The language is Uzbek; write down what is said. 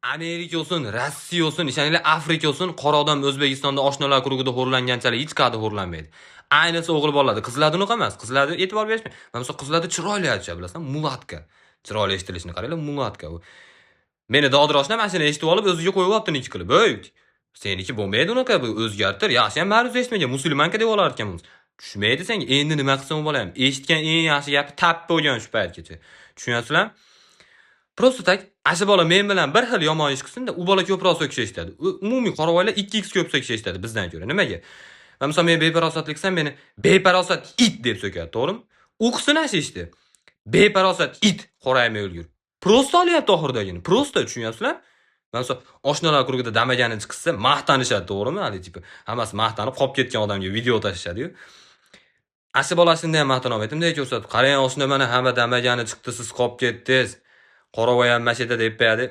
Amerika bo'lsin, Rossiya bo'lsin, ishoninglar, Afrika bo'lsin, qora odam O'zbekistonda oshnalar круг ida xo'rlanganchalik hech qayerda xo'rlanmaydi. Ayniqsa o'g'il bolalarda, qizlarda unaqa emas. Qizlarda e'tibor berishmaydi. Mana misol qizlarda chiroyli aytishadi, bilasizmi? Мулатка. Chiroyli eshitilishini qaranglar, мулатка u. Meni Dodir oshna mana shuni eshitib olib, o'ziga qo'yib olibdi niki qilib. "Ey, seniki bo'lmaydi unaqa, bu o'zgartir. Yaxshi ham ma'ruza eshitmagan, мусульманка deb olar ekanmiz." Tushmaydi senga. Endi nima qilsam u bola ham? Eshitgan eng yaxshi gapi tap bo'lgan shu paytgacha. Tushunyapsizlarmi? Просто так asha bola men bilan bir xil yomon ish qilsin-da, u bola ko'proq so'kish eshitadi. Umumiy qoravoylar 2x ko'p so'kish eshitadi bizdan ko'ra. Nimaga? Man misol men befarosatlik qilsam, meni befarosat it deb so'kadi, to'g'rimi? U qilsin ana shu ishni. Befarosat it qoraymi o'lgur. Просто olyapti oxiridagini. Просто, tushunyapsizlar? Man misol oshnalar круг ida damagani chiqsa, maqtanishadi, to'g'rimi? Hali типа hammasi maqtanib qolib ketgan odamga video tashlashadi-yu. Asha bolasini ham maqtana olmaydi. Bunday ko'rsatib, qarang oshna, mana hamma damagani chiqdi, siz qolib ketdingiz. Qoravoy ham mana shu yerda deb qo'yadi.